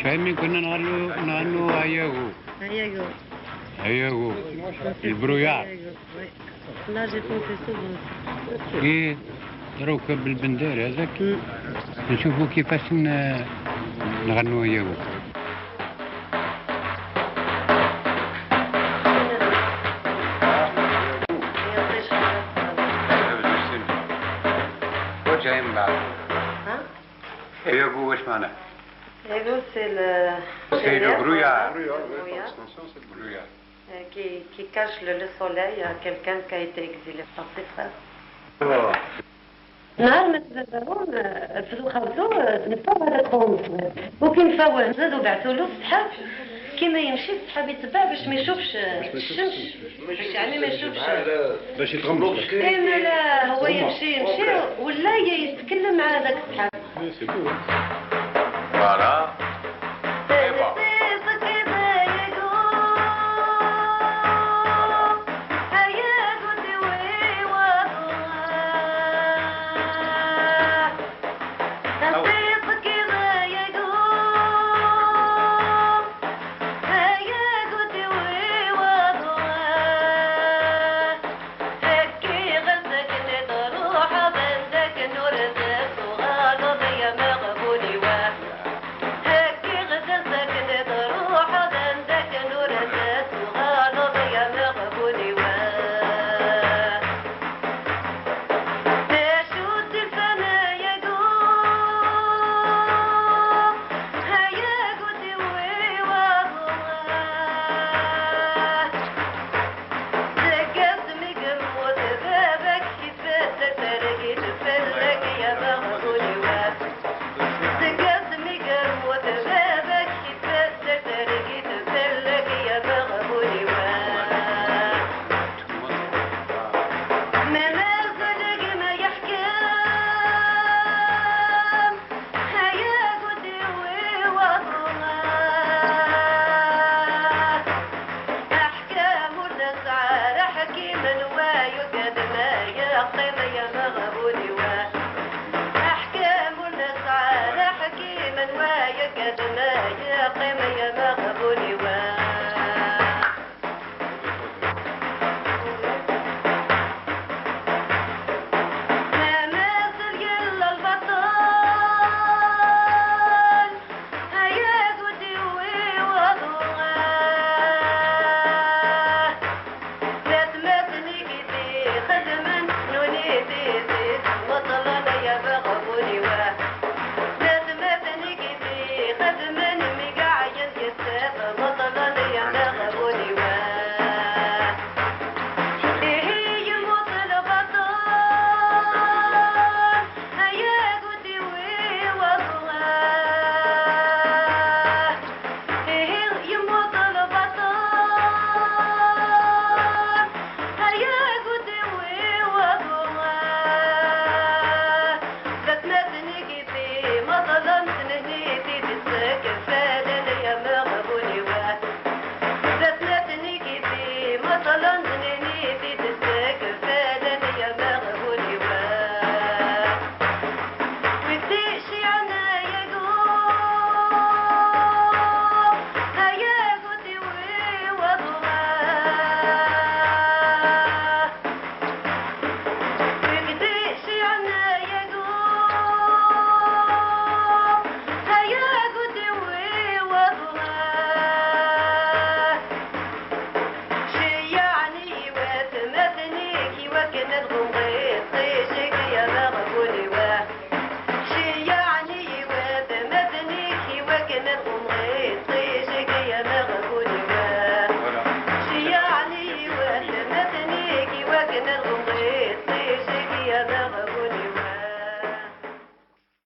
شايمين كنا نغنو أياغو. أياغو. أياغو ال brouillard. Là, j'ai pensé souvent. ايه دروك بالبندير هذاك نشوفوا كيفاش نغنوا أياغو. جاي من بعد. أياغو واش معناه؟ أياغو c'est le. C'est le brouillard. Le brouillard. Qui cache le soleil à quelqu'un qui a été exilé par ses frères. نهار ما تباباهم رفدوا خاوتو نفاو هذاك خوهم الصغير وكي نفاوه زادوا بعثوا له السحاب كيما يمشي السحاب يتبع باش ما يشوفش الشمس باش يعني ما يشوفش باش يتغمض. إيه لا هو يمشي يمشي ولا يتكلم مع هذاك السحاب. Voilà.